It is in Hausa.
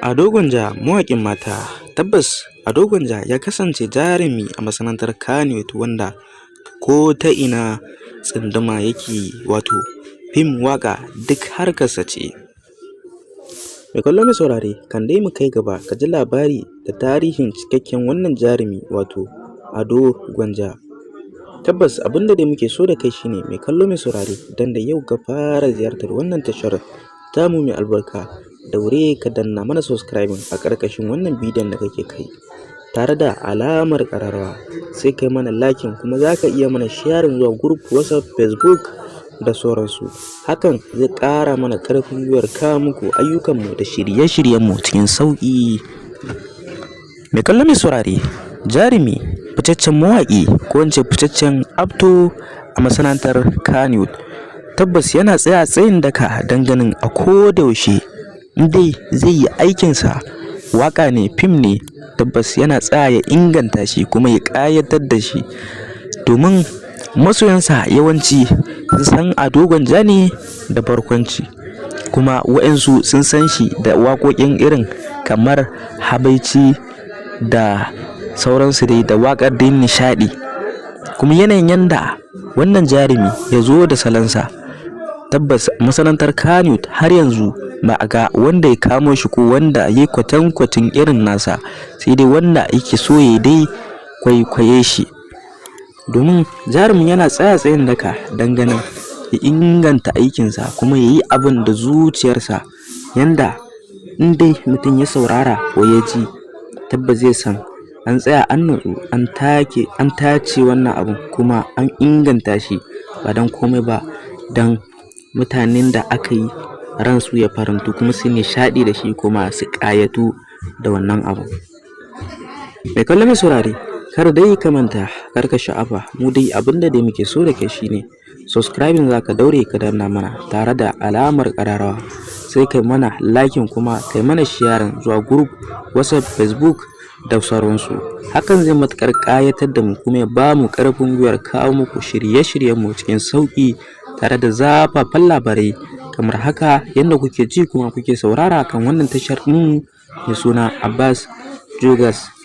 Ado Gwanja mawaƙin mata. Tabbas, Ado Gwanja ya kasance jarumi a masana'antar Kannywood wanda ko ta ina tsunduma yake yi, wato fim, waƙa duk harkarsa ce. Mai kallo mai saurare, kan dai mu kai gaba ka ji labari da tarihin cikakken wannan jarumi, wato Ado Gwanja. Tabbas, abin da dai muke so da kai shi ne, mai kallo mai saurare, idan da yau ka fara ziyartar wannan tashar tamu mai albarka, daure ka danna mana subscribing a ƙarƙashin wannan bidiyon da kake kai tare da alamar ƙararrawa, sai kai mana liking, kuma za ka iya mana sharing zuwa group WhatsApp, Facebook da sauransu. Hakan zai ƙara mana ƙarfin gwiwar kawo muku ayyukanmu da shirye-shiryenmu cikin sauƙi. Mai kallo mai saurare, jarumi, fitaccen mawaƙi, ko in ce fitaccen actor a masana'antar Kannywood, tabbas yana tsaya tsayin daka don ganin a koda yaushe in dai zai yi aikinsa, waƙa ne, fim ne, tabbas yana tsaya ya inganta shi kuma ya ƙayatar da shi, domin masoyansa yawanci sun san Ado Gwanja ne da barkwanci, kuma waɗansu sun san shi da waƙoƙin irin kamar habaici da sauransu dai, da waƙar dai nishaɗi. Kuma yanayin yanda wannan jarumi ya zo da salonsa, tabbas masana'antar Kannywood har yanzu ba a ga wanda ya kamo shi ko wanda ya yi kwatankwacin irin nasa, sai dai wanda yake so ya dai kwaikwaye shi, domin jarumin yana tsaya tsayin daka don ganin ya inganta aikinsa kuma ya yi abin da zuciyarsa, yanda in dai mutum ya saurara ko ya ji, tabbas zai san an tsaya, an natsu, an take, an tace wannan abun kuma an inganta shi, ba don komai ba don mutanen da aka yi ransu ya farantu kuma su nishaɗi da shi kuma su ƙayatu da wannan abun. Mai kallo mai saurare, kar dai ka manta, kar ka sha'afa, mu dai abin da dai muke so da kai shine subscribing za ka daure ka danna mana tare da alamar ƙararrawa, sai kai mana liking kuma kai mana sharing zuwa group WhatsApp, Facebook da sauransu. Hakan zai matuƙar ƙayatar da mu kuma ya ba mu ƙarfin gwiwar kawo muku shirye-shiryenmu cikin sauƙi tare da zafafan labarai kamar haka yadda kuke ji kuma kuke saurara kan wannan tashar ɗin mai suna Abbas Jogas.